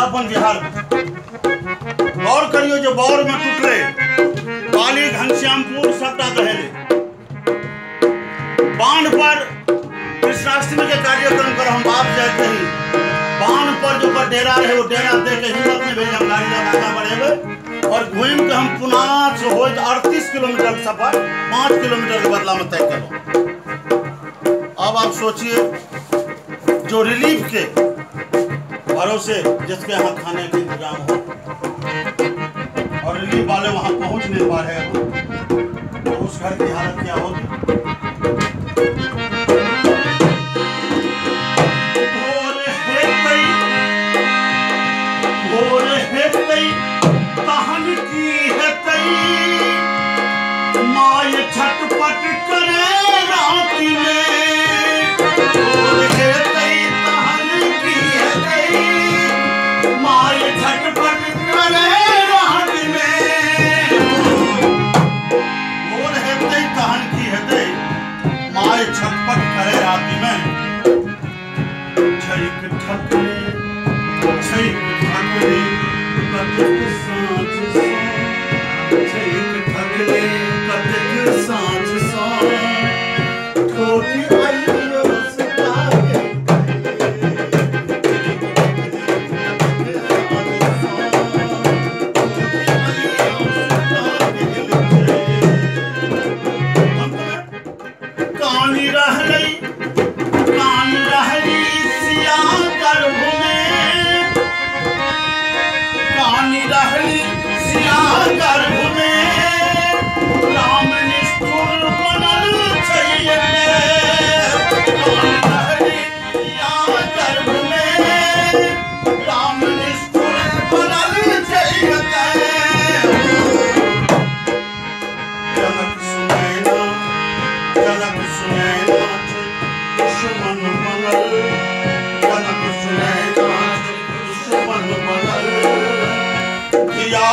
अपन बिहार में। गौर करियो जो बौर में टूटले बाली घनश्यामपुर सबटा दहेले। बांध पर कृष्णाष्टमी के कार्यक्रम कर हम बाप जाते रही, बांध पर जो डेरा रहे वो डेरा दे के हिम्मत नहीं भेज, हम गाड़ी लगा बढ़ेबे और घूम के हम पुना से होइत 38 किलोमीटर सफर 5 किलोमीटर के बदला में तय करो। अब आप सोचिए जो रिलीफ के भरोसे जिसके यहाँ खाने के इंतजाम हो और रिलीफ वाले वहां पहुंच नहीं पा रहे हो, तो उस घर की हालत क्या होगी। भोर हेतै तहन की हेतै, my छटपट करे राति में। भोर हेतै तहन की हेतै, my छटपट करे राति में। भोर हेतै तहन की हेतै, my छटपट करे राति में। छैक ठकरे छैक ठकरे कतेक साँझ सँ, छैक ठकरे कतेक साँझ सँ, ठोकी आइयो सुतावे। कानी रहलै कानी रहली सिया गर्भ में, कानी रहली सिया गर्भ में, राम निष्ठुर बनल छै। कानी रहली सिया गर्भ में, राम निष्ठुर बनल छै। जनक सुनैना जनक सुनैना दुश्मन बनल, जनक सुनैना दुश्मन बनल, धिया